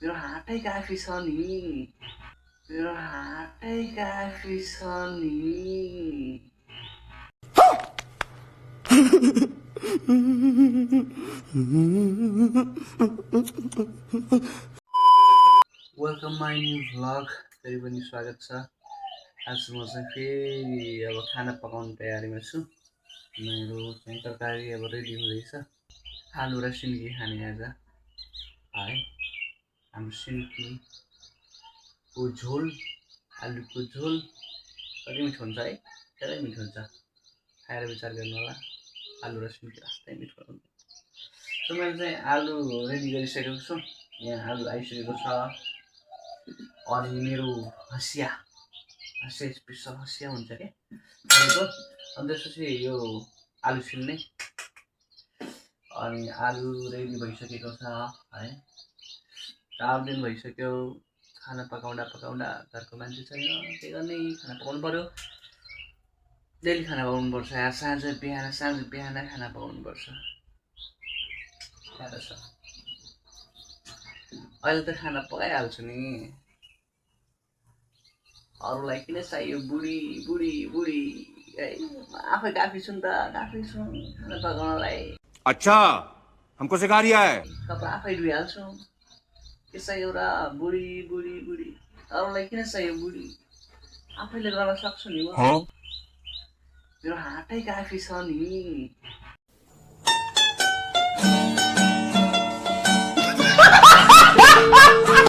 मेरो हातै काफी छ नि मेरो हातै काफी छ नि वेलकम माई न्यू भ्लग फेरि पनि स्वागत छ। आज म चाहिँ फेरि अब खाना पकाउने तयारीमा छु। मेरो चाहिँ तरकारी अब रेडी हुँदैछ। आलु र सिन्की खाने आज है। हाम्रो सिन्कीको झोल, आलुको झोल कति मिठो हुन्छ है, धेरै मिठो हुन्छ। खाएर विचार गर्नु होला, आलु र सिन्की जस्तै मिठो हुन्छ। सो मैले चाहिँ आलु रेडी गरिसकेको छु। यहाँ आलु आइसकेको छ। अनि मेरो हँसिया स्पेसल हँसिया हुन्छ क्या आलुको। अनि त्यसपछि यो आलु छिल्ने। अनि आलु रेडी भइसकेको छ है। 4 दिन भइसक्यो खाना पकाउँदा पकाउँदा। घरको मान्छे छैन, के गर्ने, खाना पकाउनु पर्यो। डेली खाना पकाउनु पर्छ। साँझ बिहान खाना पकाउनु पर्छ। अहिले त खाना पकाइहाल्छु नि। अरूलाई किन चाहियो बुढी बुढी बुढी है। आफै काफी छु नि त, काफी छु खाना पकाउनलाई। अच्छा हमको सिखा रिया है। कपडा आफै धुइहाल्छु। के चाहियो र बुढी बुढी बुढी। अरूलाई किन चाहियो बुढी, आफैले गर्न सक्छु नि म। मेरो हातै काफी छ नि